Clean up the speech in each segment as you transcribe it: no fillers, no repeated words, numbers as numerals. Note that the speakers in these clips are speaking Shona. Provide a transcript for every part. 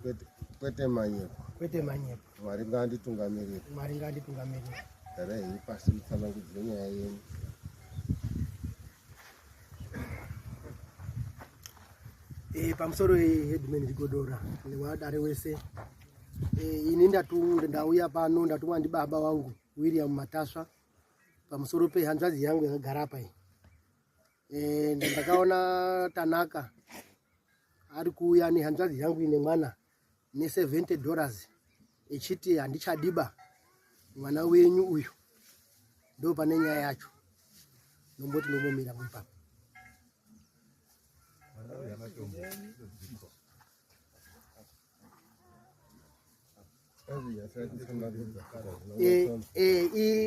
Kwete, kwete manyepo. Kwete manyepo. Mwari ngaanditungamirire. Mwari ngaanditungamirire. Garai henyu pasi mutsanangudzire nyaya yenyu. Pamusoro headman Chigodora newadare wese. Ini ndauya pano ndatumwa ndibaba wangu William Matasva pamusoro pehanzvadzi yangu yakagara apa iyi. Ndakaona Tanaka ari kuuya nehanzvadzi yangu ine mwana ne $70 echiti handichadiba mwana wenyu uyu. Ndo pane nyaya yacho. Ndomboti ndombomira ipapo.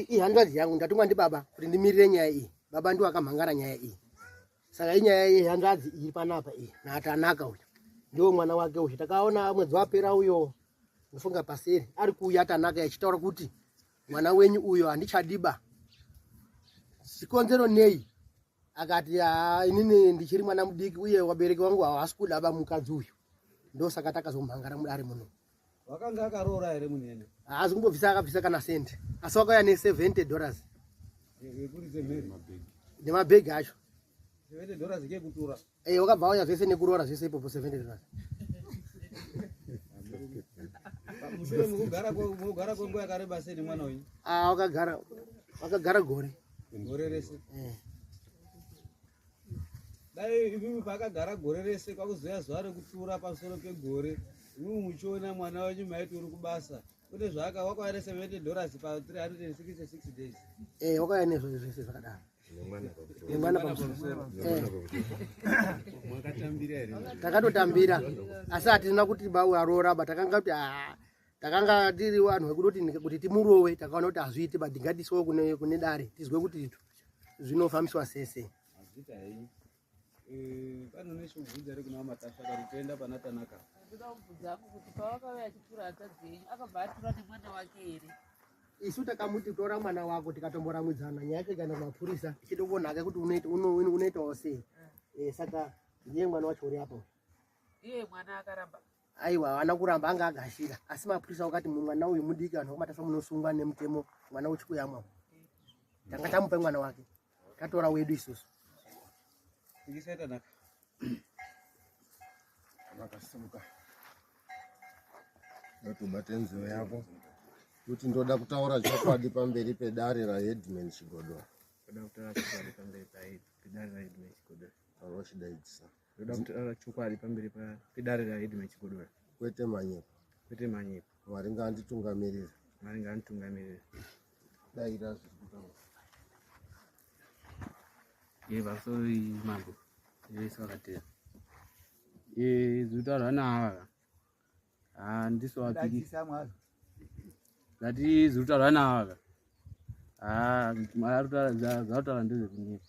Ihanzvadzi yangu ndatumwa ndibaba kuti ndimirire nyaya iyi. Baba ndiwo akamhangara nyaya iyi. Saka inyaya yehanzvadzi iri panapa iyi naTanaka uyu ndiwo mwana wake uyu. Takaona mwedzi wapera uyo ndofunga paseri ari kuuya Tanaka achitaura kuti mwana wenyu uyo handichadiba. Chikonzero nei? Akati inini ndichiri mwana mudiki uye wabereki wangu havasi kuda ba mukadzi uyu. Ndosaka takazomhangara mudare muno. Wakanga akaroora here munene? Haazi kumbobvisa, akabvisa kana sendi. Asi wakauya ne $70. Nemabhegi acho. $70 ngekutura. Wakabva auya zvese nekuroora zvese ipopo $70. Mushure mekugara kwenguva yakareba sei nemwana wenyu? Wakagara gore. Gore rese. Dai imimi paakagara gore rese kwakuzoya zuva rekutura pamusoro pegore, imimi muchiona mwana wenyu maiti uri kubasa. Kune zvaaka wakauya ne $70 pa 366 days. Wakauya nezvo zvese zvakadaro. Nemwana pamusoro. Mwakatambira here? Takatotambira. Asi hatina kuti aroora ba, takanga kuti, takanga tiri vanhu vekutoti kuti timurowe, takaona kuti hazviiti ba, tingadiswewo kune dare tizwe kuti zvinofambiswa sese. Mazvita henyu. Pano nechikubvunza here kuna Matasva kana toenda pana Tanaka? Ndoda kubvunza hangu kuti pavakauya achitura hanzvadzi yenyu akabva atura nemwana wake here? Isu takamuti tora mwana wako, tikatomboramwidzana nyaya yacho ikaenda kumapurisa tichida kuona hake kuti unoitawo sei. Saka ndiye mwana wacho uri apo. Iye mwana akaramba? Aiwa, haana kuramba, anga agashira. Asi mapurisa wakati mwana uyu mudiki, vanhu vekuMatasva munosungwa nemutemo, mwana uchikuyamwa. Tanga tamupa mwana wake, tatora wedu isusu. Ikisai Tanaka. Vakasimuka. Ndotobata nzeve yako kuti ndoda kutaura chokwadi pamberi pedare raHeadman Chigodora. Ndoda kutaura chokwadi pamberi pedare raHeadman Chigodora. Taura uchidaidzisa. Ndoda kutaura chokwadi pamberi pedare raHeadman Chigodora. Kwete manyepo. Kwete manyepo. Mwari ngaanditungamirire. Mwari ngaanditungamirire. Daira zviri kutaura. Pamusoro mambo vese vakatera. Zvinotaurwa naava handiso vapiki. Ndati zvinotaurwa naava zvataura ndezvekunyepa.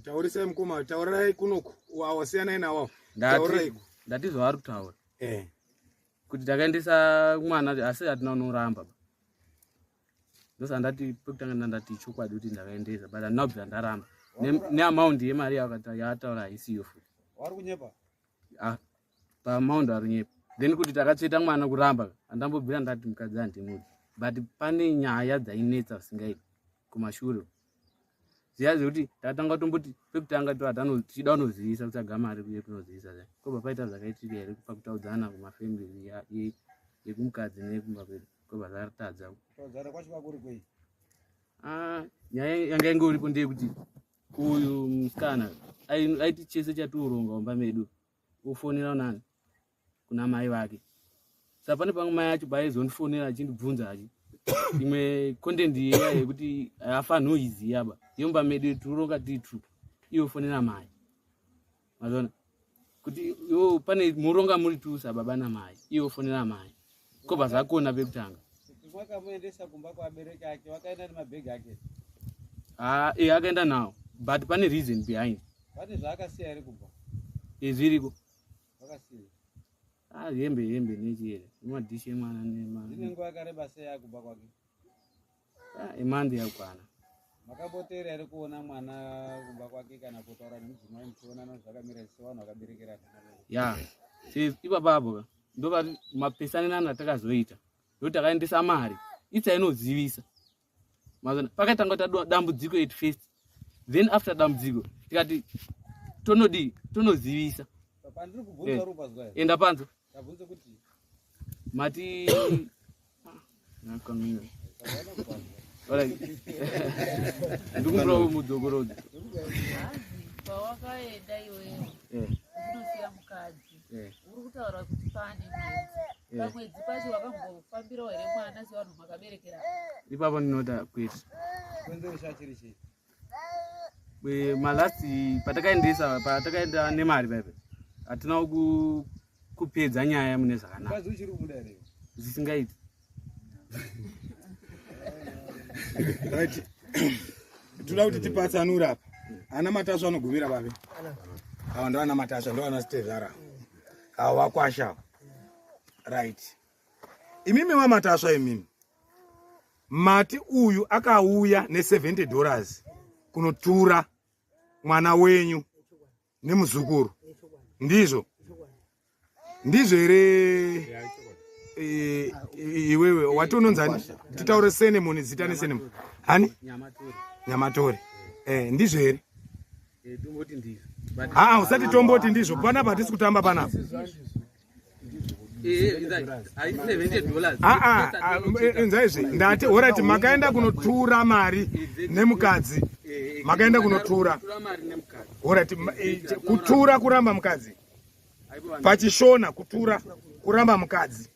Taurisai mukoma, taurirai kunoku, wasiyanai nawo. Taurirai. Ndati zvavari kutaura. Kuti takaendesa mwana asi hatina unoramba. Ndosaka ndati pekutanga ndati chokwadi kuti ndakaendesa, but handina kubvira ndaramba. Neamount yemari yaataura haisiyo futi. Wari kunyepa? Paamount ari kunyepa. Then kuti takatsveta mwana kuramba, handambobvira ndati mukadzi handimudi. But pane nyaya dzainetsa zvisingaiti kumashure. Ziya zvekuti tatanga tomboti pekutanga tichida kunozivisa kutsvaga mari uye kunozivisa zve. Kobva paita zvakaitika here pakutaudzana kumafamily yekumukadzi neyekumba kwedu. Kobva zvatadza. Kutaudzana kwacho kwakuri kwei? Nyaya yanga ingoripo ndeyekuti uyu musikana aiti chese chatiuronga mumba medu ofonera nani kuna mai vake. Saka pane pamwe mai acho paaizondifonera achindibvunza achi imwe content iya yekuti haafanhi uiziya ba yemumba medu tiuronga tiri two, iye ofonera mai. Mazona kuti yo pane muronga muri two sababa namai, iye ofonera mai. Kobva zvakona pekutanga. Wakamuendesa kumba kwabereki ake, wakaenda nemabhegi ake. Akaenda nawo, but pane reason behind. Pane zvaakasiya here kumba? Zviriko. Wakasiya. Hembe nechi here? Nemadhishi emwana nema. Zvine nguva yakareba sei akumba kwake? Emandi yakwana. Makambotera here kuona mwana kumba kwake kana kutaura nemudzimai muchionana zvakamira sevanhu vakaberekerana? Ya. Ipapapo ka ndopati mapesanirano atakazoita ndokuti takaendesa mari itsa inozivisa mazona pakatanga kuita dambudziko at first, then after dambudziko tikati tonodii, tonozivisa. Pandiri kubvunza uri upazwa here? Enda panzo. Ndabvunza kuti mati Alright. Ndikumbirawo mudzokorodzi. Hanzi pawakaenda iwewe uchinosiya mukadzi, uri kutaura kuti pane mwedzi. Pamwedzi pacho wakambofambirawo here mwana sevanhu makaberekera? Ipapo ndinoda kwete. Konzero chachiri chii? Malast patakaendesa, patakaenda nemari paipa, hatina kupedza nyaya mune zvakanaka. Mukadzi uchiri kumuda here? Zvisingaiti. Right, toda kuti tipatsanure apa. Ana Matasva anogumira papi? Ava ndo ana Matasva, ndo ana stezara ava vakwasha. Right, imimi vaMatasva, imimi mati uyu akauya ne70 dollars kunotura mwana wenyu nemuzukuru, ndizvo ndizvo here? Iwewe wati unonzani? Titaure surname, zita nesurname hani? Nyamatore. Nyamatore, ndizvo here? Tomboti ndizvo. But Haa, usati tomboti ndizvo panapa, hatisi kutamba panapa. $70. Aa, inzwaizve, ndati alright, makaenda kunotura mari nemukadzi, makaenda kunotura. Tura mari nemukadzi. Alright, kutura kuramba mukadzi pachishona, kutura kuramba mukadzi,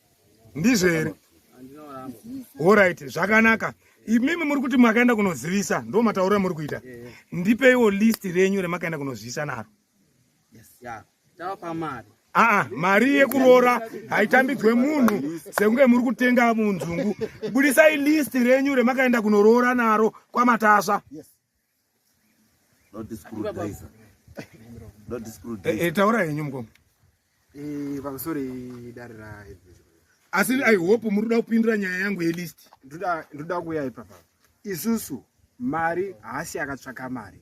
ndizvo here? Handinoramba. Alright, zvakanaka. Imimi muri kuti makaenda kunozivisa, ndo matauro amuri kuita. Ndipeiwo list renyu remakaenda kunozivisa naro. Ya, tava mari. Aa, mari yekuroora haitambidzwe munhu sekunge muri kutenga munzungu. Budisai list renyu remakaenda kunoroora naro kwaMatasva. Not screwdriver. Not screwdriver. Taura henyu mukoma. Pamusoro dare ra Asi I hope muri kuda kupindura nyaya yangu yelist. Ndoda kuuya ipapa. Isusu mari haasi akatsvaka mari.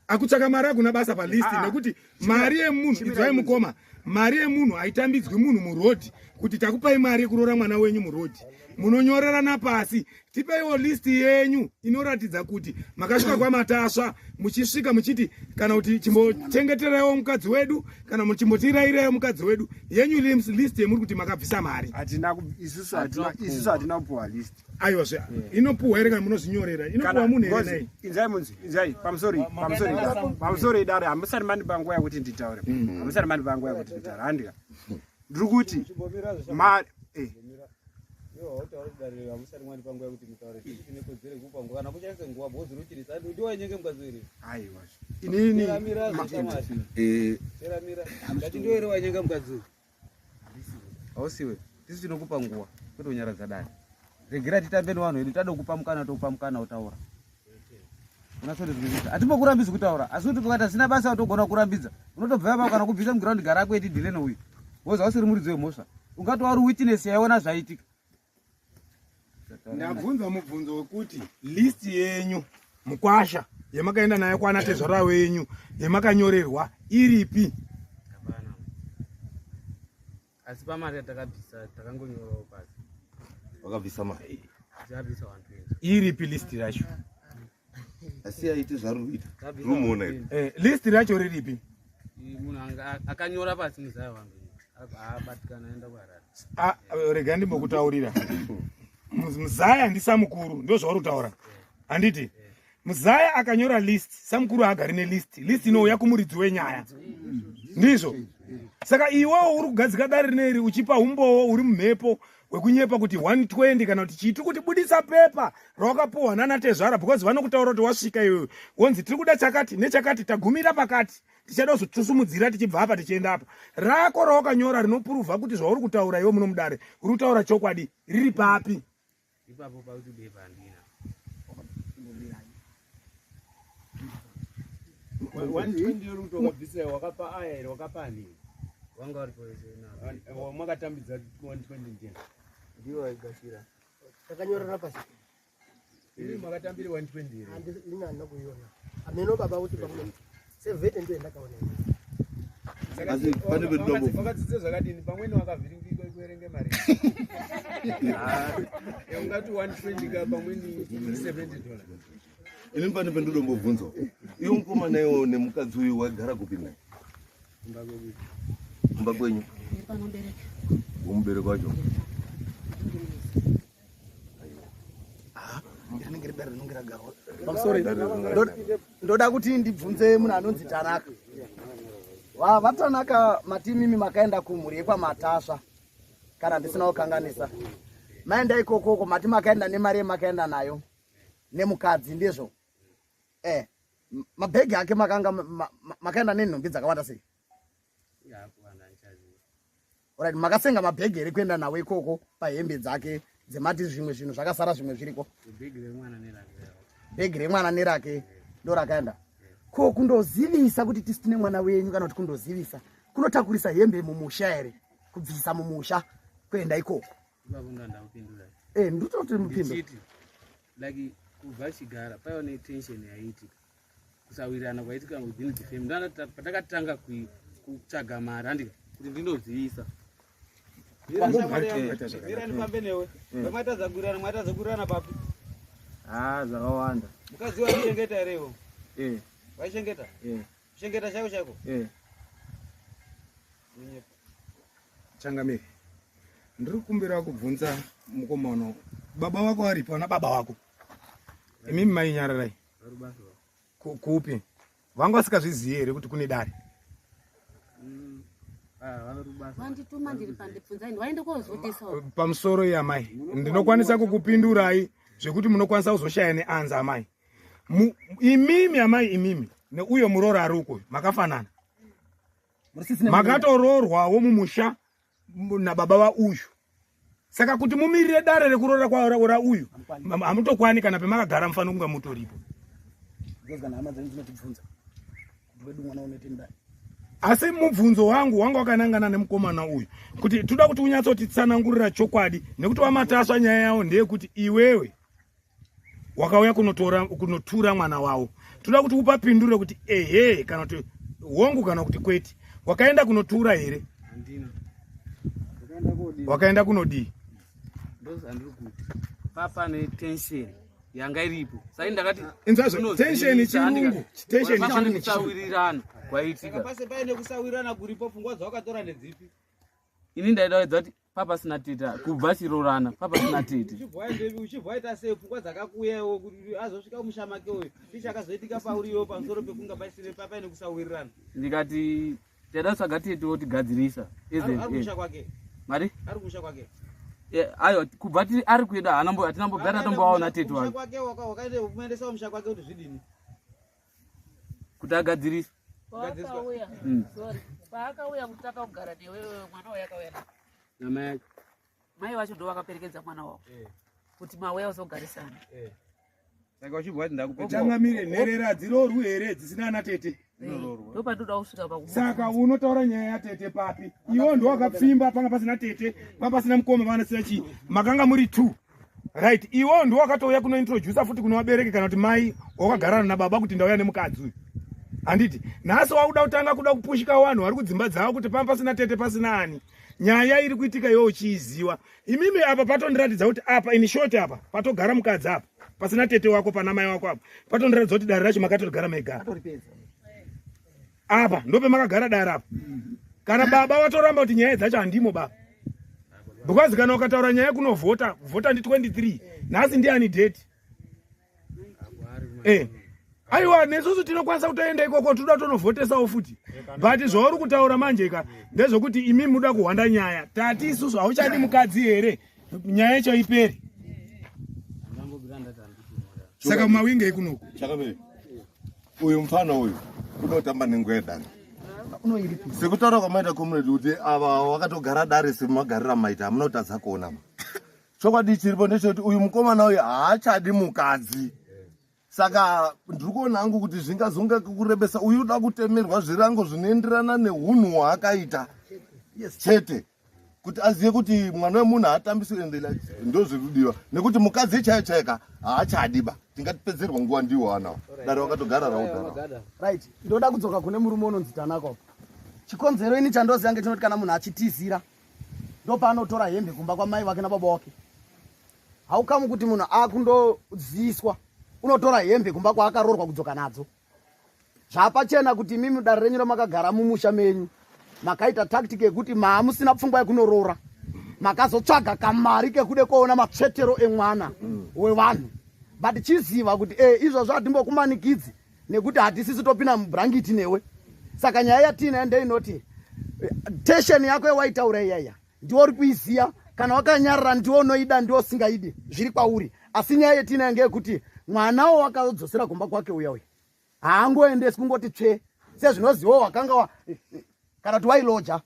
Akutsvaka mari hakuna basa palist. Ah, ah. Nekuti mari yemunhu, Chimirai. idzwai mukoma, mari yemunhu haitambidzwi munhu murodhi kuti takupai mari yekuroora mwana wenyu. Murodhi munonyorerana pasi. Tipeiwo list yenyu inoratidza kuti makasvika kwaMatasva, muchisvika muchiti kana kuti chimbochengeteraiwo mukadzi wedu, kana muchimbotirayiraiwo mukadzi wedu. Yenyu list yemuri kuti makabvisa mari. Hatina isusu hatina kupuwa list. Aiwazve, inopuhwa here kana munozvinyorera? Inopuhwa munhu here? Nai Inzai munzi, inzai, pamusoro, pamusoro, pamusoro idare. Hamusati mandipa nguva yekuti nditaure. Hamusati mandipa nguva yekuti nditaure, handika? Ndiri kuti mari Iwe hautauri kudare, hamusati mwandipa nguva yekuti mutaure. Tine kodzero yekupa nguva kana kushandisa nguva bhozi ruchirisa. Ndiwe mukadzi here? Aiwa, inini Teramira zvekamari. Teramira. Ndati ndiwe here wanyenga mukadzi uyu? Hausiwe, tisu tinokupa nguva kwete kunyaradza dare. Regera titambe nevanhu vedu. Tade kupa mukana, tokupa mukana utaura unatsondizwisisa. Hatimbokurambidzi kutaura, asi kuti ukati asina basa utogona kurambidza, unotobva ipapo kana kubvisa mugiraundi. Gara kweti dhile neuyu woza usiri muridzi wemhosva, ungatova uri witness yaiona zvaitika. Ndabvunza mubvunzo wekuti list yenyu mukwasha yemakaenda nayo kwana tezvara wenyu yemakanyorerwa iripi? Hapana, asi pamari yatakabvisa takangonyorawo pasi. Wakabvisa mari. Takabvisa 120. Iripi list racho? Asi aiti zvari kuita. Takabvisa Rumuona 120. List racho riripi? Munhu akanyora pasi muzaya wangu abatikana aenda kuHarare. Ah, rega ndimbokutaurira. Muzaya ndisamukuru, ndo zvauri kutaura, handiti? Muzaya akanyora list, samukuru haagari nelist. List inouya kumuridzi wenyaya, ndizvo? Saka iwewo uri kugadzika dare rineri uchipa umbowo uri mumhepo hwekunyepa kuti 120 kana kuti chii. Tiri kuti budisa pepa rawakapuhwa nana tezvara, because vanokutaura kuti wasvika iwewe wonzi tiri kuda chakati nechakati, tagumira pakati, tichada kuzotusumudzira tichibva apa tichienda apa. Rako rawakanyora rinopuruvha kuti zvauri kutaura iwe muno mudare uri kutaura chokwadi riri papi? Ipapo pakuti bepa handina. 120 uri kuti wakabvisa, wakapa aya here? Wakapa ani? Wanga uripo wese na Makatambidza 120 ndiani? Ndiwo aigashira, takanyorera pasi. Imi makatambire 120 here? Ini handina kuiona, ameno baba kuti pamwe 70 ndiyo yandakaona ini. Asi pane pedudombo. Wakadzidza zvakadini pamweni wakavhiringika kuerenge mari. Eh, ungati 120 ka pamweni 70 dollars. Ini pane pendodombobvunza. Iwe mukomana iwo nemukadzi uyu waigara kupi naye? Kumba kwenyu. Womubereki wacho. Rinenge ridare rinonge ragarwa. Pamusoro ndoda kuti ndibvunze munhu anonzi Tanaka. VaTanaka mati imimi makaenda kumhuri yekwaMatasva kana ndisina kukanganisa. Maenda ikokoko mati makaenda nemari yemakaenda nayo nemukadzi ndizvo? Eh, mabhegi ake makanga makaenda nenhumbi dzakawanda sei? Alright, makasenga mabhegi here kuenda nawo ikoko pahembe dzake dzemati zvimwe zvinhu zvakasara zvimwe zviriko? Bhegi remwana nerake ndo rakaenda. Ko kundozivisa kuti tisi tine mwana wenyu kana kuti kundozivisa kunotakurisa hembe mumusha here? Kubvisa mumusha kuenda ikoko? Eh, ndototi mupindure. Like kubva chigara paiva netension yaiitika kusawirirana kwaitika within the family ndana patakatanga kutsvaga mari handika kuti ndinozivisa Mira ndifambe newe. Matadza kuwirirana, matadza kuwirirana papi? Ah, zvakawanda. Mukadzi waichengeta here iwe? Eh. Waichengeta? Eh. Kuchengeta chaiko chaiko? Eh. Unyepa. Changamire, ndiri kukumbira kubvunza mukomana, baba vako varipo ana baba vako? Imimi mai nyararai. Kupi? Vanga vasikazvizivi here kuti kune dare? Vandituma ndiri pandibvunzai waende kozotesa. Pamusoro yamai, ndinokwanisa kukupindurai zvekuti munokwanisa kuzoshaya neanza amai. Imimi amai imimi neuyo muroora ari uko makafanana. Makatoroorwawo mumusha nababa vauyu. Saka kuti mumirire dare rekuroora kwaora uyu hamutokwani kana pemakagara mufanira kunge mutoripo. Asi mubvunzo wangu wanga wakanangana nemukomana uyu kuti toda kuti unyatsotitsanangurira chokwadi nekuti waMatasva nyaya yawo ndeyekuti iwewe wakauya kunotura mwana wavo. Toda kuti upapindure kuti ehe kana kuti hongu kana kuti kwete. Wakaenda kunotura here? Handina. Wakaenda kunodii? Ndozvandiri kuti papa netension yanga iripo. Saka ndakati inzwazvo tension chirungu, tension chirungu. Kusawirirana kwaitika. Saka pase paine kusawirirana kuripo pfungwa dzawakatora ndedzipi? Ini ndaida kuedza kuti papa sina tete kubva chirorana papa sina tete. Uchibva waita sei pfungwa dzakakuuya kuti azosvika musha make uyu chii chakazoitika pauri iwe pamusoro pekunga paisine paine kusawirirana? Ndikati taida kutsvaga tete wotigadzirisa. Ari kumusha kwake. Mari? Ari kumusha kwake. Ayo kubva tiri ari kuenda haana mbo hatina mbobva tatombowaona tete Kumusha wake. kwake wakaenda kumuendesa kumusha kwake kuti zvidini? Kuti agadzirise. Paakauya, sorry, paakauya kutaka kugara newewe mwana uyu akauya naye. Namai yake. Mai vacho ndo vakaperekedza mwana wavo kuti mauya uzogarisana. Saka uchibva wati ndakupedza. Changamire, nherera dzirorwi here dzisina ana tete? Ndo pandinoda kusvika paku. Saka unotaura nyaya yatete papi? Iwo ndo wakapfimba panga pasina tete, panga pasina mukoma, panga pasina chii. Makanga muri two. Right, iwo ndo wakatouya kunointroducer futi kuno vabereki kana kuti mai wakagarana nababa kuti ndauya nemukadzi uyu. Handiti nhasi wakuda kutanga kuda kupushika vanhu vari kudzimba dzavo kuti panga pasina tete pasina ani. Nyaya iri kuitika iwe uchiiziwa. Imimi apa patondiratidza kuti apa in short apa patogara mukadzi apa pasina tete wako pana mai wako apa patondiratidza kuti dare racho makatogara mega apa ndopemakagara dare apa. Kana baba watoramba kuti nyaya dzacho handimo baba, because kana ukataura nyaya kunovhota vhota ndi 23 nhasi ndiani date? Aiwa nesusu tinokwanisa kutoenda ikoko toda tonovhotesawo futi, but zvauri kutaura manje ka ndezvekuti imi muda kuhwanda nyaya. Tati isusu hauchadi mukadzi here nyaya yacho iperi. Saka mawinge ikunoku Chakamire, uyu mufana uyu unotamba nenguva yedare sekutaura kwamaita comrade kuti ava wakatogara dare semagarira maita hamuna kutadza kuona ma. Chokwadi chiripo ndechekuti uyu mukomana uyu haachadi mukadzi. Saka ndiri kuona hangu kuti zvingazonga kurebesa uyu uda kutemerwa zvirango zvinoenderana nehunhu hwaakaita chete kuti azive kuti mwana wemunhu haatambiswi and like ndo zviri kudiwa nekuti mukadzi chaiyo chaika haachadi ba tingatipedzerwa nguva ndiwo anawo dare wakatogara raudhara. Right, ndoda kudzoka kune murume unonzi Tanaka. Chikonzero ini chandoziva ngechinoti kana munhu achitizira ndopaanotora hembe kumba kwamai vake nababa wake. Haukamu kuti munhu akundoziiswa unotora hembe kumba kwaakaroorwa kudzoka nadzo. Zvapachena kuti imimi dare renyu ramakagara mumusha menyu makaita tactic yekuti maamusina pfungwa yekunoroora makazotsvaga kamari kekude kuona matsvetero emwana wevanhu but chiziva kuti e izvozvo hatimbokumanikidzi nekuti hatisisi topinda mubrangiti newe saka nyaya yatiinayo ndeinoti eh, tension yako yewaitaura iyaiya ndiwo uri kuiziya kana wakanyarara ndiwo unoida ndiwo usingaidi zviri kwauri asi nyaya yetiinayo ngeyekuti mwanawo wakazodzosera kumba kwake uya uya haangoendesi kungoti tsve sezvinoziwo wakanga wa kana kuti wailoja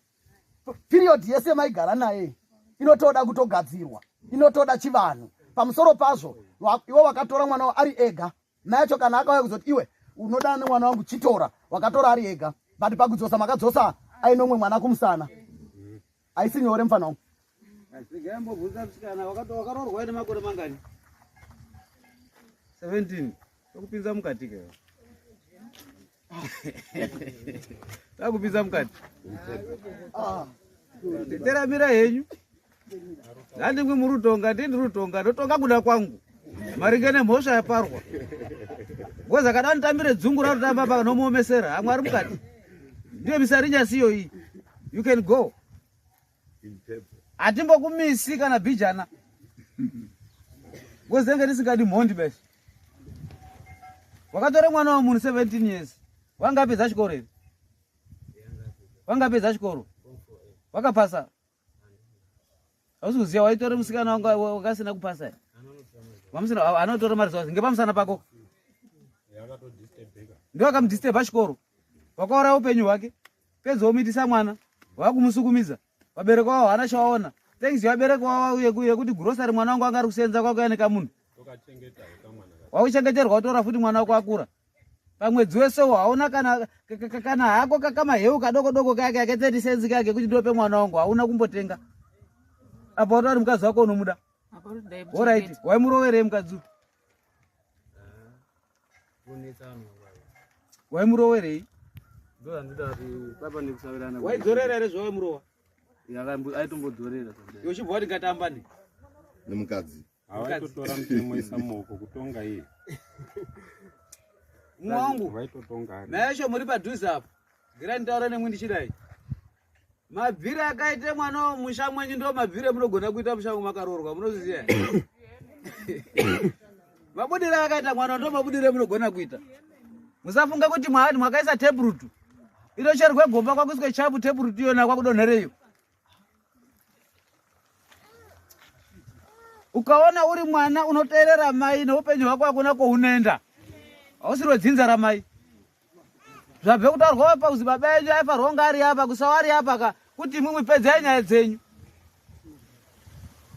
period yese maigara naye inotoda kutogadzirwa inotoda chivanhu pamusoro pazvo iwe wakatora mwana ari ega mai acho kana akauya kuzoti iwe unoda nemwana wangu chitora wakatora ari ega but pakudzosa makadzosa aine umwe mwana kumusana haisi nyore mufana wangu Ndikambobvunza musikana wakaroorwa ine makore mangani? 17. Tokupinza mukati ke. Takupinza mukati. Teramira henyu. Handimwi muri kutonga, ndini ndiri kutonga, ndotonga kuda kwangu. Maringe nemhosva yaparwa. Ngozi akada nditambire dzungu rautamba paka nomuomesera. Hamwe ari mukati. Ndiyo misarinyasi iyoyi. You can go. Hatimbokumisi kana bhijana. Ngozi denge risingadi mhondi bese. Wakatora mwana wamunhu 17 years. Wanga apedza chikoro here? Wanga apedza chikoro? Wakapasa? Hausi kuziva waitora musikana wanga wakasina kupasa here? Vamusina anotora mari dzavo ngepamusana pako. Ndiwo akamudisturba chikoro. Wakauraya upenyu hwake. Pedza womitisa mwana. Wakumusukumidza. Vabereki wavo haana chawaona. Thanks vabereki wavo yekuti grocery mwana wangu anga ari kusenza kwakuya nekamunhu. Wakuchengeterwa wotora futi mwana wako akura. Pamwedzi wese uwo hauna kana kana hako kakamaheu kadoko doko kake kake 30 cents kake kuti ndope mwana wangu hauna kumbotenga. Apa watori mukadzi wako unomuda. Alright, waimuroverei mukadzi uyu? Waimurowerei? Waidzorera here zvawaimurowa? Aitombodzorera. Iwe chibva wati ngatamba ne. Nemukadzi. Havaitotora mutemo isa mumaoko kutonga iye. Mumwe wangu. Vaitotonga. Naesho muri padhuze apo. Gira nditaura nemwi ndichidai. Mabvire akaite mwana womusha mwenyu ndo mabvire munogona kuita musha makaroorwa munozviziva. Mabudire akaita mwana ndo mabudire munogona kuita. Musafunga kuti mwaani mwakaisa tebrutu. Inocherwe gomba kwakuiswe chapu tebrutu iyona kwakudonhereyo. Ukaona uri mwana unoteerera mai neupenyu hwako hakuna kwaunoenda. Hausiri wedzinza ramai. Zvabve kutaurwa apa kuzi baba enyu aifanirwa kunge ari apa kusawa ari apa ka kuti imwimwi pedzai nyaya dzenyu.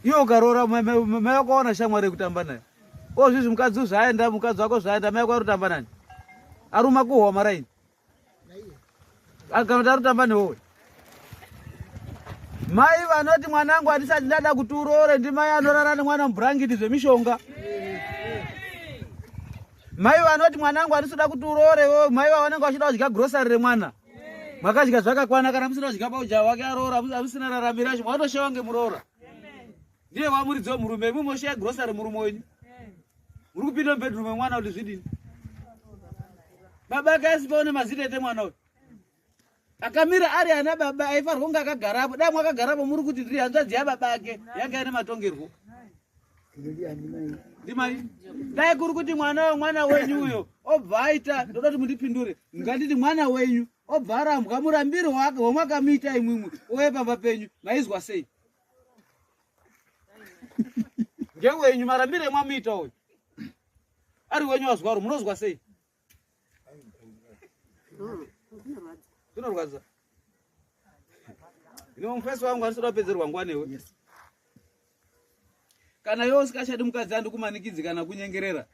Iwe ukaroora mai wako waona shamwari yekutamba nayo. Ozvizvi mukadzi zvaenda mukadzi wako zvaenda mai wako ari kutamba nani? Aruma kuhwa maraini. Kana kuti ari kutamba newowe. Mai vanoti mwanangu handisati ndada kuti uroore ndimai anorara nemwana mubhurangiti zvemishonga. Mai vanoti mwanangu handisi kuda kuti uroore wewe mai vavanenge vachida kudya grocery remwana. Makadya zvakakwana kana musina kudya pauja wake aroora hamusina raramiro yacho mwatoshewa ngemuroora. Ndiye wamuridzi wemurume imwi mosheya grocery murume wenyu. Muri kupinda mubedroom memwana kuti zvidini? Baba ake asi paone mazitete mwana uyu. Akamira ari ana baba aifanirwa kunge akagarapo. Dai mwakagarapo muri kuti ndiri hanzvadzi yababa ake yanga ine matongerwo. Ndimai. Dai kuri kuti mwana wemwana wenyu uyo obva aita ndoda kuti mundipindure. Nganditi mwana wenyu obva arambwa murambiro wake wamwakamuita imwimwi ouya pamba penyu maizwa sei? Ngewenyu marambiro emwamuita uyu. Ari wenyu wazwaro munozwa sei? Zvinorwadza. Ino mufesi wangu andisida kupedzerwa nguva newe. Kana iwe usikachadi mukadzi andikumanikidzi kana kunyengerera.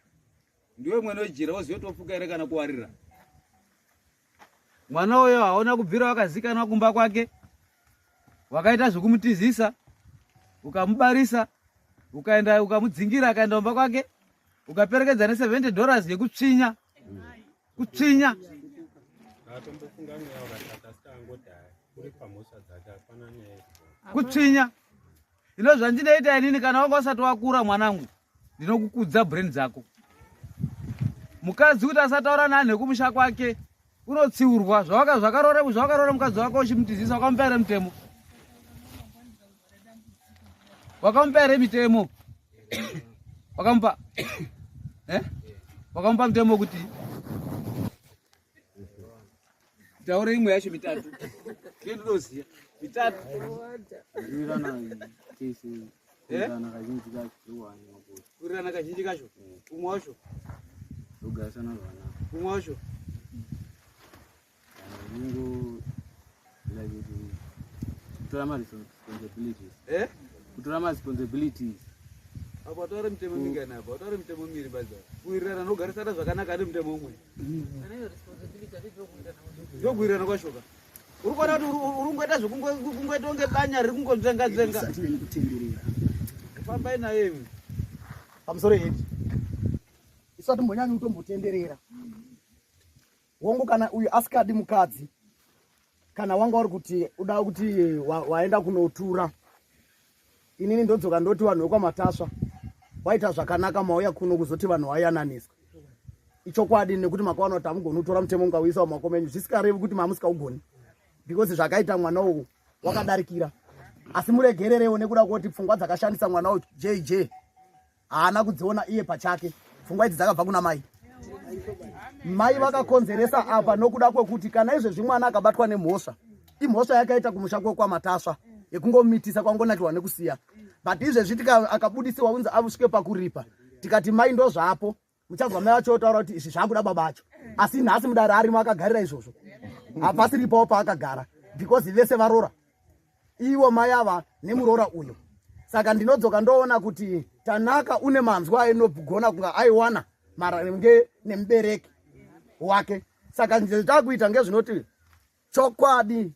Ndiwe mwene wejira woziva tofuka here kana kuwarira. Mwana uyo haona kubvira wakazikanwa kumba kwake. Wakaita zvekumutizisa, ukamubarisa, ukaenda ukamudzingira akaenda kumba kwake, ukaperekedza ne 70 dollars yekutsvinya. Kutsvinya. Atombofunga mweya wakashata asi taangoti haya kuri pamhosva dzake hapana nyaya iripo. Kutsvinya. Ino zvandinoita inini kana wanga usati wakura mwanangu ndinokukudza brain dzako. Mukadzi kuti asataura nani nekumusha kwake unotsiurwa zvawaka zvakaroora zvawakaroora mukadzi wako uchimutizisa wakamupa here mutemo? Wakamupa here mitemo? Wakamupa eh? Wakamupa mutemo kuti taure imwe yacho mitatu ndiyo ndinoziva mitatu kuwirirana kazhinji kacho umwe wacho umwe wacho kutora maresponsibilities eh? kutora maresponsibilities apa taura mitemo mingani apa taura mitemo miri badza kuwirirana nogarisana zvakanaka ane mutemo umwe ndokuwirirana kwashoka uri kuona kuti uri kungoita zvekungoita kunge banya riri kungonzvenga nzvenga fambai naye imwe pamusoro hedi isu atimbonyanyi kutombotenderera hongu kana uyu asikadi mukadzi kana wanga uri kuti uda kuti waenda kunotura inini ndodzoka ndoti vanhu vekwaMatasva waita zvakanaka mauya kuno kuzoti vanhu vayananiswa ichokwadi nekuti makawana kuti hamugoni kutora mutemo mukauisa mumaoko menyu zvisikarevi kuti mamusikaugoni because zvakaita mwana uyu wakadarikira asi muregererewo nekuda kwekuti pfungwa dzakashandisa mwana uyu JJ haana kudziona iye pachake pfungwa idzi dzakabva kuna mai mai vakakonzeresa apa nokuda kwekuti kana izvezvi mwana akabatwa nemhosva imhosva yakaita kumusha kwekwaMatasva yekungomitisa kwangonakirwa nekusiya but izvezvi akabudisiwa unzi asvike pakuripa tikati mai ndo zvapo muchanzwa mai vacho otaura kuti izvi zvakuda baba acho asi nhasi mudare arimo akagarira izvozvo hapasiripawo paakagara because vese varora ivo mai ava nemuroora uyo saka ndinodzoka ndoona kuti Tanaka une manzwa ainogona kunga aiwana maringe nemubereki wake saka zvetakuita ngezvinoti chokwadi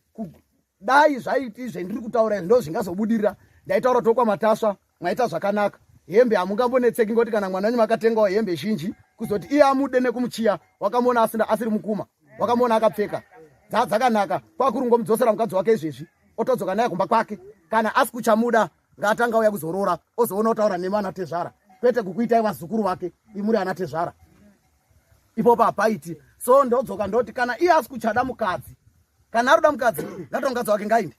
dai zvaiti zvendiri kutaura izvi ndozvingazobudirira ndaitaura tokwaMatasva mwaita zvakanaka hembe hamungambonetseki ngoti kana mwana wenyu makatengawo hembe zhinji kuzoti iye amude nekumuchiya wakamuona asina asiri mukuma wakamuona akapfeka dzakanaka kwakuri ngomudzosera mukadzi wake izvezvi otodzoka naye kumba kwake kana asi kuchamuda ngaatanga uya kuzoroora ozoona otaura nemi ana tezvara kwete kukuitai vazukuru vake imuri ana tezvara ipopo hapaiti so ndodzoka ndoti kana iye asi kuchada mukadzi kana aroda mukadzi ngato mukadzi wake ngainde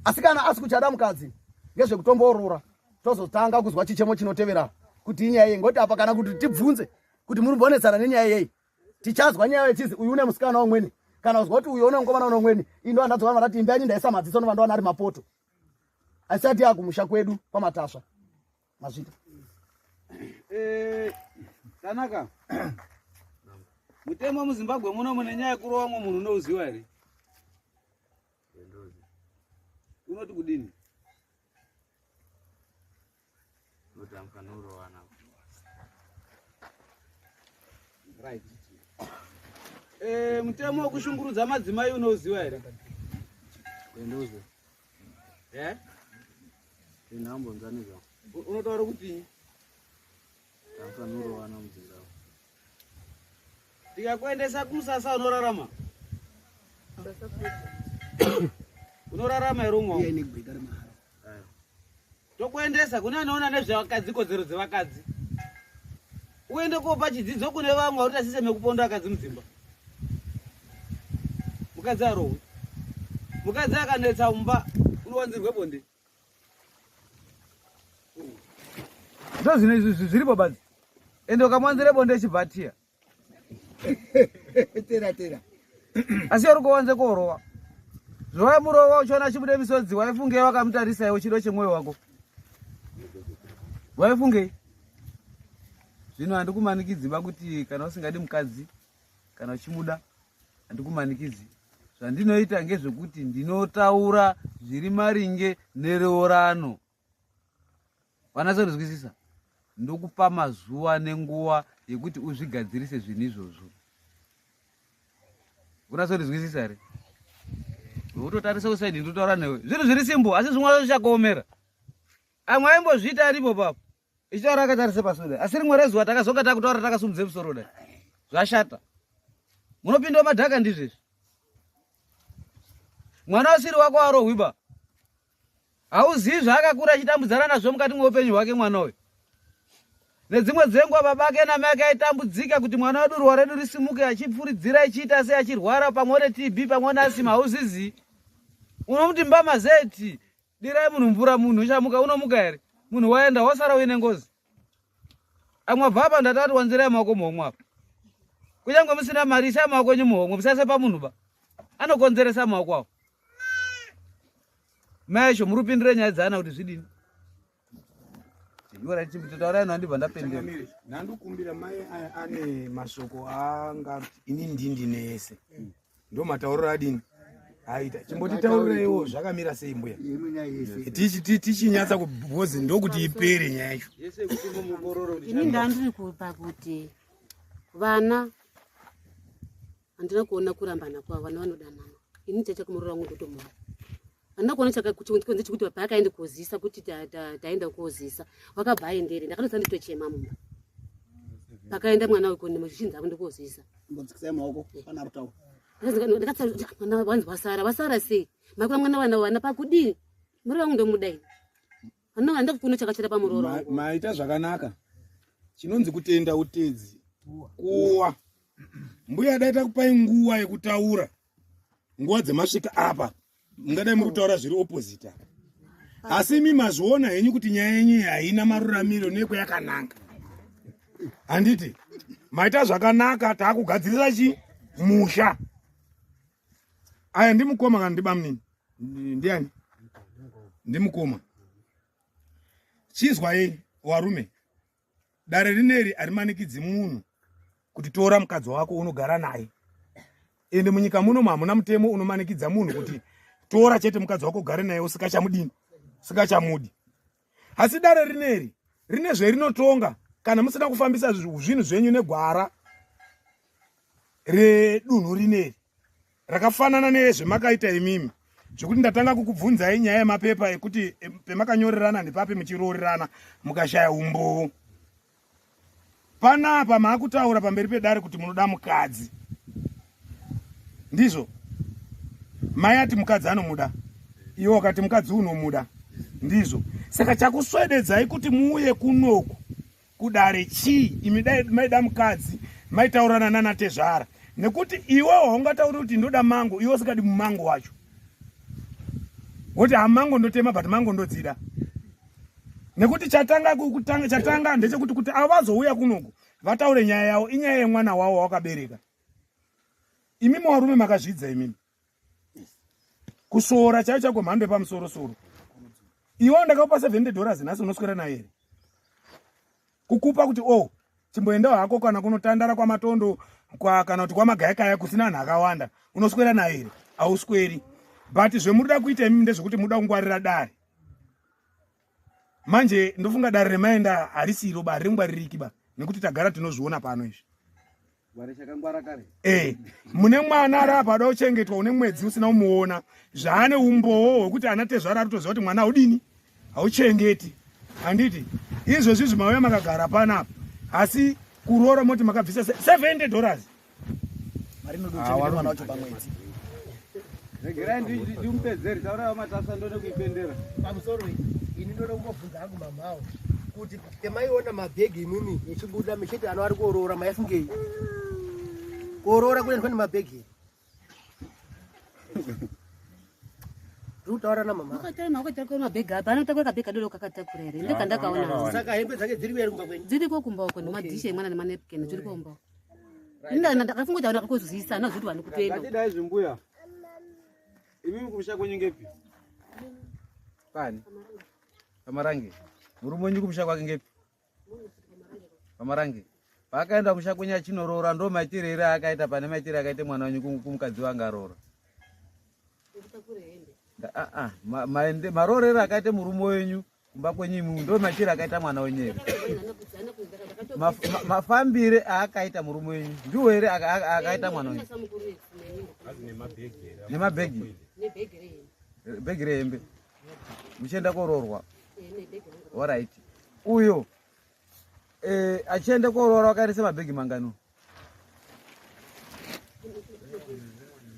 asi kana asi kuchada mukadzi ngezvekutomboorora tozotanga kuzwa chichemo chinotevera kuti inyaya yei ngoti apa kana kuti tibvunze kuti muri mbonetsana nenyaya yei tichazwa nyaya yechizi uyu une musikana umweni kana kuzwa kuti uyu une mukomana une umweni indo andadzoka vandati imba yenyu ndaisa madziso novandowana ari mapoto asati akumusha kwedu kwaMatasva mazvita eh, Tanaka mutemo muZimbabwe muno mune nyaya yekurova mumwe munhu unouziwa here unoti kudini Right. Eh, mutemo wekushungurudza madzimai unouziwa here? Ndoziva. Eh? Ndinambonzwa nezvako. Unotaura kuti Tafanorowana mudzimba. Tikakuendesa kumusasa unorarama? Unorarama here umwe? Tokuendesa kune anoona nezvevakadzi kodzero dzevakadzi. Uende kopa chidzidzo kune vamwe vari tasise mekuponda akadzi mudzimba. Mukadzi arohwi. Mukadzi akanetsa mumba unowanzirwe bonde. Ndozvino izvi zviripo badzi. Ende ukamuwanzire bonde chibvatiya. Tera tera. Asi uri kuwanze kurowa. Zvawaimurowa uchiona achibuda misodzi waifungei wakamutarisa iwe chido chemwoyo wako. Waifungei? Zvino handikumanikidzi ba kuti kana usingadi mukadzi kana uchimuda handikumanikidzi. Zvandinoita ngezvekuti ndinotaura zviri maringe neroorano. Wanatsorizwisisa? Ndokupa mazuva nenguva yekuti uzvigadzirise zvinhu izvozvo. Unatsorizwisisa here? Utotarisa usaidi ndotaura newe. Zvinhu zviri simbo asi zvimwe zvacho zvichakuomera. Amwe aimbozviita aripo papo. Ichitaura akatarisa pasi kudai. Asi rimwe rezuva takazonga takutaura takasumudze musoro kudai. Zvashata. Munopinda madhaka ndizvezvi. Mwana usiri wako arohwi ba. Hauzivi zvaakakura achitambudzana nazvo mukati mweupenyu hwake mwana uyu. Nedzimwe dzenguva baba ake namai ake aitambudzika kuti mwana wedu ruwa redu risimuke achipfuridzira achiita sei achirwara pamwe une TB pamwe une asima hauzizivi. Unomuti mbama zeti dirai munhu mvura munhu uchamuka unomuka here? Munhu waenda wasara uine ngozi. Amwe abva apa ndatati wanzirai maoko muhomwe apa. Kunyange musina mari isai maoko enyu muhomwe musaise pamunhu ba. Anokonzeresa maoko awo. Mai acho muri kupindira nyaya dzaana kuti zvidini? Taurai ndibva ndapendera. Ndandokumbira mai aya ane mashoko anga ini ndindi neyese. Ndo matauriro adini aita. Chimbotitaurireiwo zvakamira sei mbuya. Tichinyatsa kubhozi ndokuti ipere nyaya yacho. Ini ndandiri kupa kuti vana handina kuona kurambana kwavo vana vanodanana ini chacha kumuroora wangu ndotomuda handina kuona chakakonze chekuti paakaende kozisa kuti taenda kozisa wakabva aendere ndakatotsa nditochema mumba pakaenda mwana weko nezvichinzi avo ndikozisa mwana wanzi wasara wasara sei makura mwana wana wana pakudii muroora wangu ndomuda ini handina kuona chakachata pamuroora wangu maita zvakanaka chinonzi kutenda utedzi kuwa mbuya dai takupai nguva yekutaura nguva dzemasvika apa mungadai muri kutaura zviri opposite apa asi imi mazviona henyu kuti nyaya yenyu haina maruramiro nekweyakananga handiti maita zvakanaka taakugadzirisa chi musha aya ndimukoma kana ndibamunini ndiani ndimukoma chizwai warume dare rineri harimanikidzi munhu kuti tora mukadzi wako unogara naye ende munyika muno hamuna mutemo unomanikidza munhu kuti tora chete mukadzi wako ugare naye usikachamudini usikachamudi asi dare rineri rine zverinotonga kana musina kufambisa zvinhu zvenyu negwara redunhu rineri rakafanana nezvemakaita imimi zvekuti ndatanga kukubvunzai nyaya yemapepa ekuti pemakanyorerana ndepapi muchiroorerana mukashaya umbowo panapa maakutaura pamberi pedare kuti munoda mukadzi ndizvo mai ati mukadzi anomuda iwe wakati mukadzi unomuda ndizvo saka chakuswededzai kuti muuye kunoku kudare chii imi dai maida mukadzi maitaurana nana tezvara nekuti iwe haungatauri kuti ndoda mango iwe usingadi mumango wacho woti hamango ndotema but mango ndodzida nekuti chatanga kutanga chatanga ndechekuti kuti avo vazouya kunoku vataure nyaya yavo inyaya yemwana wavo wawakabereka imi muvarume makazvidza imimi kusvoora chaicho chako mhando yepamusoro soro iwe ndakakupa 70 dollars nhasi unoswera naye here kukupa kuti o oh, chimboendawo hako kana kunotandara kwamatondo kwa, kana kuti kwamagayakaya kusina vanhu akawanda unoswera naye here hausweri but zvemurida kuita imimi ndezvekuti muda kungwarira dare manje ndofunga dare remaenda harisiro ba ringwaririki ba nekuti tagara tinozviona pano izvi Eh, mune mwana ari apa ada kuchengetwa une mwedzi usina kumuona zvaane umbowo hwekuti ana tezvara ari kutoziva kuti mwana haudini hauchengeti handiti izvezvi izvi mauya makagara panapa asi kuroora moti makabvisa 70 dollars Regerai ndimupedzere taurai vamatasa ndone kuipendera. Pamusoro ini ndode kungobvunza hangu mamawo kuti pemaiona mabhegi imimi echibuda michiti ano ari kuoroora maifungei kuoroora kunoendwa nemabhegi ndiri kutaura namama Wakatakura mabhegi apa anotakura kabhegi kadoko kakatakura here ndokandakaona saka hembe dzake dziri kueri kumba kwenyu dziriko kumba uko nemadhishi emwana nemanapkin dziriko kumba uko ndakafunga kuti aona kakozivisa ana zvoti vanhu kutoenda Ngatidai zvimbuya. Imimi kumusha kwenyu ngepi? Pani. Pamarange. Murume wenyu kumusha kwake ngepi? Pamarange. Paakaenda kumusha kwenyu achinoroora ndo maitire ere aakaita pane maitire akaita mwana wenyu kumukadzi wanga aroora. Maroorero akaita murume wenyu kumba kwenyu imimi ndo maitire akaita mwana wenyu here? Mafambire aakaita murume wenyu ndiwo here akaita mwana wenyu? Nemabhegi. Bhegi rehembe. Muchienda koroorwa. Alright. Uyo achienda koroora wakaendesa mabhegi mangani?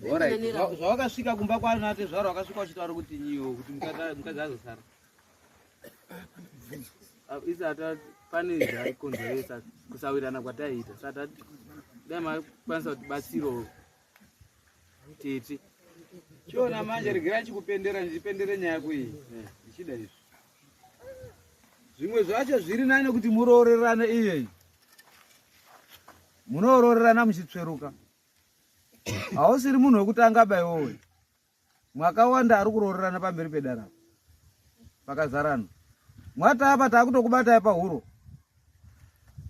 Zvawakasvika kumba kwanatezvaro wakasvika uchitaura kuti nyiwo kuti mukadzi azosara. Isati pane zvaikonzeresa kusawirirana kwataiita saka dai makwanisa kutibatsirawo tete. Chiona manje regerai chikupendera ndichipendere nyaya yako iyi ndichida izvi. Zvimwe zvacho zviri nani kuti muroorerane iyeyi. Munooroorerana muchitsveruka. Hausiri munhu wekutanga ba iwowe. Mwakawanda ari kuroorerana pamberi pedara. Pakazarana. Mwati apa takutokubatai pahuro.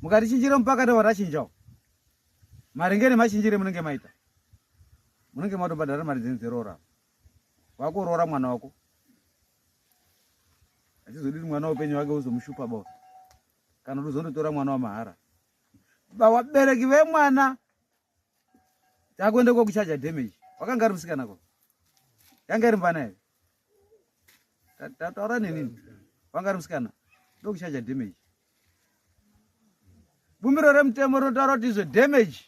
Mukatichinjira mupaka tobva tachinjawo. Maringe nemachinjire munenge maita. Munenge matobhadhara mari dzenyu dzeroora. Wakuroora mwana wako. Achizodini mwana upenyu wake uzomushupa bo. Kana kuti uzondotora mwana wamahara. Vabereki vemwana takuenda kokuchaja damage. Wakanga ari musikana ko. Yanga iri mvana here? Tataura nenini. Wanga ari musikana. Ndokuchaja damage. Bumbiro remutemo rinotaura kuti izvo damage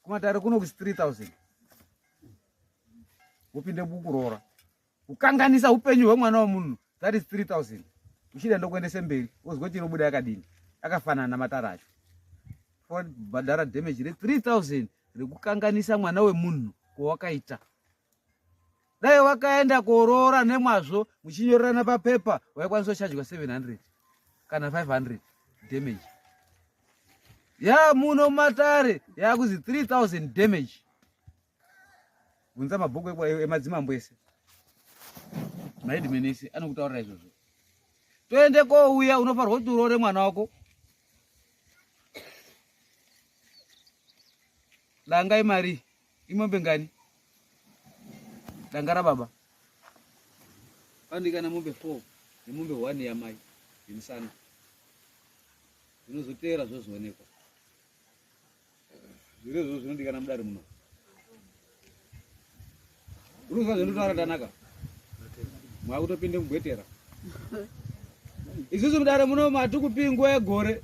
kumatare kuno kusi 3000. Upinde kukuroora. Kukanganisa upenyu hwemwana wemunhu that is 3000. Uchida ndokuendese mberi wozwa kuti inobuda yakadini. Akafanana namatare acho. Bhadhara damage re 3000 rekukanganisa mwana wemunhu kwawakaita. Dai wakaenda koroora nemwazvo muchinyorerana papepa waikwanisa kuchajwa 700 kana 500 damage. Ya muno matare yakuzi 3000 damage. Bvunza mabhuku emadzimambo ese. Maheadman ese anokutaurira izvozvo. Toende kouya unofanirwa kuti uroore mwana wako. Danga imari imombe ngani? Danga rababa. Pandikana mombe 4 nemombe 1 yamai yemusana. Zvinozoteera zvozoonekwa. Zviro izvozvo zvinodikana mudare muno. Unoziva zvinotaura Tanaka? Mwakutopinde mugwetera. Isusu mudare muno matikupi nguva yegore.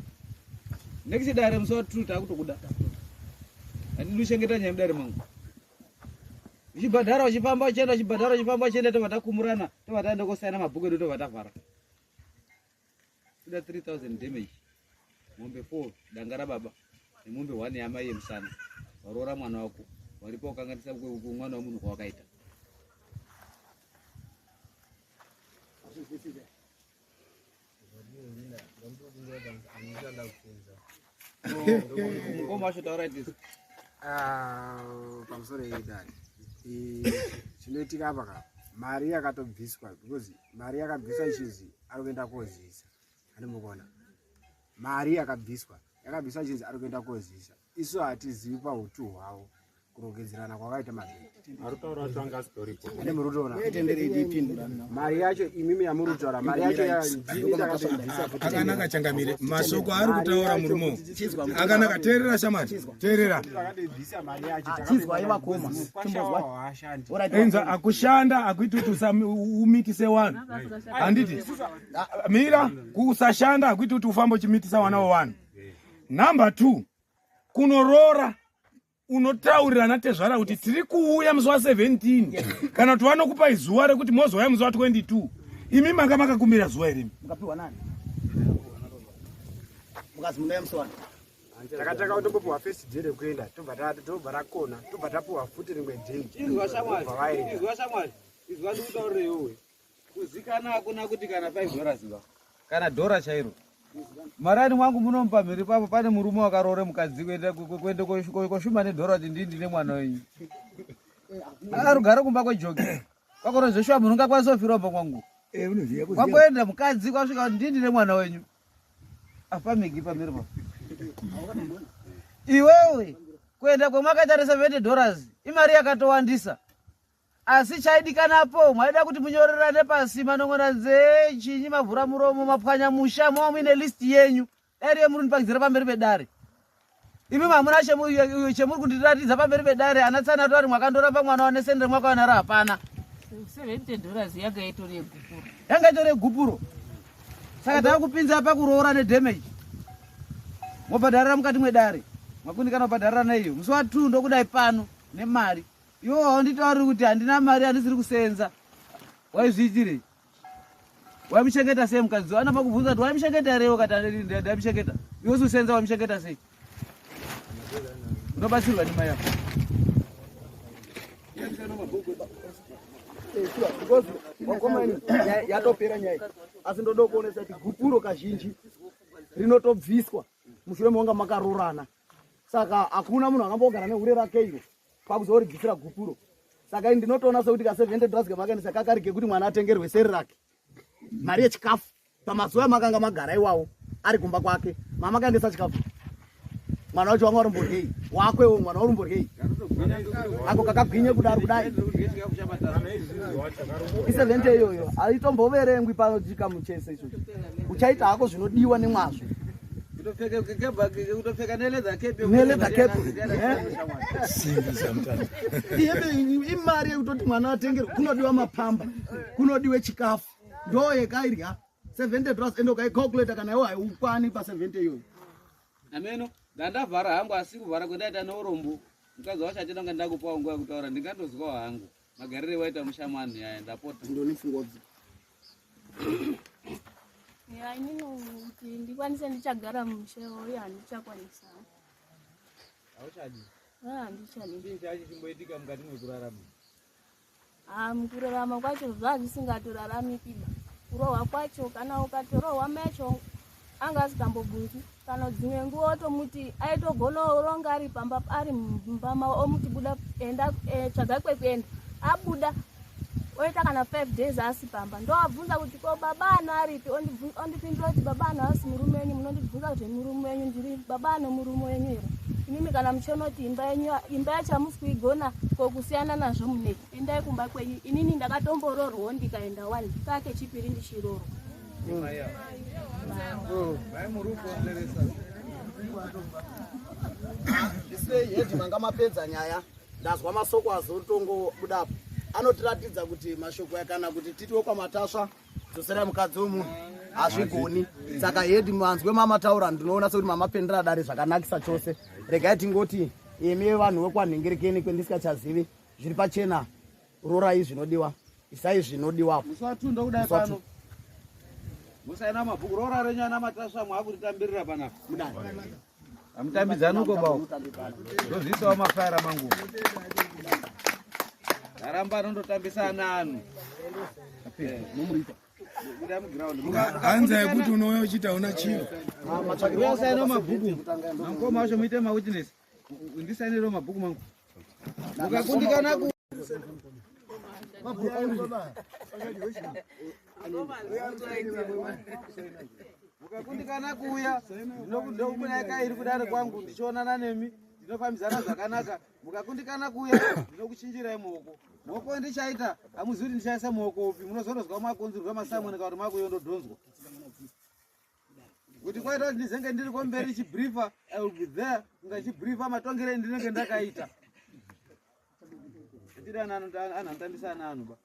Next dare musi wa 2 takutokuda. Handidi kuchengeta nyaya mudare mangu. Uchibhadhara uchifamba uchienda uchibhadhara uchifamba uchienda tobva takumurana tobva taenda kosaina mabhuku edu tobva tavhara. Kuda 3000 damage. Mombe 4 danga rababa nemombe 1 yamai yemusana. Waroora mwana wako. Waripa kukanganisa mwana wemunhu kwawakaita. Mukoma wacho taura tisi. Pamusoro yedare. Chinoitika apa ka mari yakatobviswa because mari yakabviswa ichinzi ari kuenda kozisa. Anomuona. Mari yakabviswa yakabviswa ichinzi ari kuenda kozisa. Isu hatizivi pautu hwavo kurongedzerana kwakaita mabhegi. Mari yacho imimi yamuri kutaura mari yacho akanaka changamire masoko ari kutaura murume akanaka. Teerera shamwari, teerera. Enza akushanda akuiti kuti umitise wanhu handiti mira kusashanda akuiti kuti ufambe uchimitisa wana wewanhu. Number 2 kunoroora unotaurirana tezvara kuti tiri kuuya musi wa 17 kana kuti vanokupai zuva rekuti mozouya musi wa 22. Imi manga makakumbira zuva iri. Mukapiwa nani? Mukazi munouya musi wani? Takatanga kutombopiwa first day rekuenda tobva tobva rakona tobva tapiwa futi rimwe day. Izwa shamwari, izwa shamwari, izwa ndikutaurire iwewe. Kuzikana hakuna kuti kana 5 dollars ba. Kana dhora chairo. Marani mwangu munomupa mhiri papo pane murume wakaroore mukadzi kuenda kuenda koshuma nedhora kuti ndini ndine mwana wenyu. Arugare kumba kwejoki. Kwakona zveshuwa munhu ungakwanisa kufira kumba kwangu. Kwakuenda mukadzi kwasvika kuti ndini ndine mwana wenyu. Apa migi pamhiri papo. Iwewe kuenda kwemakaita ne 70 dollars imari yakatowandisa. Asi chaidikanapo mwaida kuti munyorerane pasi manong'ona nzee chinyi mavhura muromo mapwanya musha mova muine list yenyu dai riye muri kundipangidzira pamberi pedare. Imi mamuna chemuri kundiratidza pamberi pedare ana tsana tori mwakandorapa mwana wane sende mwakawana ra hapana. 70 dollars yanga itori yegupuro. Yanga itori yegupuro. Saka takupinza pakuroora nedamage. Mobhadharira mukati mwedare. Makundikana kubhadharira neiyo. Musi wa 2 ndokudai pano nemari. Iwo haunditauriri kuti handina mari handisiri kusenza. Waizviitirei? Waimuchengeta sei mukadzi? Anobva kubvunza kuti waimuchengeta here iwe ukati ndaimuchengeta. Iwe usiusenza waimuchengeta sei? Unobatsirwa nemai yako. Yatopera nyaya asi ndoda kuonesa kuti gupuro kazhinji rinotobviswa mushure mekunge makarorana saka hakuna munhu akambogara nehure rake iro kwakuzoribvisira gupuro saka ini ndinotoona sekuti ka 70 dollars kamakaendesa kakari kekuti mwana atengerwe seri rake mari yechikafu pamazuva amakanga magara iwawo ari kumba kwake mamakaendesa chikafu mwana wacho wanga urumboryei wakwewo mwana urumboryei ako kakagwinye kudaro kudai isevente iyoyo haitomboverengwi pano chikamu chese ichocho uchaita hako zvinodiwa nemwazvo kutopfeka nelether cap nelether cap eh? imari yekutoti mwana atengerwe kunodiwa mapamba kunodiwe chikafu ndo yekairya 70 dollars ende ukaicalculata kana iwo haiukwani pa 70 iyoyo ameno ndandavhara hangu asi kuvhara kwendaita neurombo mukadzi wacho achida kunge ndakupawo nguva yekutaura ndingatozwawo hangu magarire waita mushamani yaya ndapota ndonifungwa Ya, inini kuti ndikwanise ndichagara mumusha uye handichakwanisa. Hauchadi? Ah, handichadi. Chii chacho chimboitika mukati mekurarama? Ah, mukurarama kwacho zvazvisingatoraramiki ba. Kurohwa kwacho kana ukatorohwa mai acho anga asikambobvunzi kana dzimwe nguva otomuti aitogona oronga ari pamba ari mumba mavo omuti buda enda eh, tsvaga kwekuenda abuda oita kana 5 days asi pamba ndoabvunza kuti ko baba ano aripi ondipindura kuti baba ano asi murume wenyu munondibvunza zvemurume wenyu ndiri baba ano murume wenyu here imimi kana muchionoti imba yenyu imba yacho hamusi kuigona ko kusiyana nazvo munei endai kumba kwenyu inini ndakatomboroorwawo ndikaenda wani kake chipiri ndichirorwa Sei hedi manga mapedza nyaya ndazwa masoko azotongobudapo anotiratidza kuti mashoko aya kana kuti titiwo kwamatasva dzoserai mukadzi wemunhu hazvigoni saka hedi manzwe mamataura ndinoona sekuti mamapendera dare zvakanakisa chose regai tingoti imi vanhu vekwanhengerekeni kwendisikachazivi zviri pachena rorai zvinodiwa isai zvinodiwa musi wa 2 ndokudai pano musaina mabhuku roora renyu ana matasva mwakutitambirira panapa amutambidzani uko bawo ndozviisawo mafaira mangu aramba anondotambisa ana anu Hanza yekuti unouya uchiti hauna chiro. Uyasaina mabhuku namukoma wacho muite mawitness ndisainiro mabhuku mangu mukakundikana ku mukakundikana kuuya ndinokunai kairi kudare kwangu ndichionana nemi ndinofambidzana zvakanaka mukakundikana kuuya ndinokuchinjirai muoko muoko ndichaita hamuzivi kuti ndichaisa muoko upi munozorozwa makunzirwa masamoni kana kuti makuyondodhonzwa kuti kwaita kuti ndizenge ndiri komberi chibriefer i will be there kunga chibriefer matongere ndinenge ndakaita ndiri anhu anotambisa ana anhu ba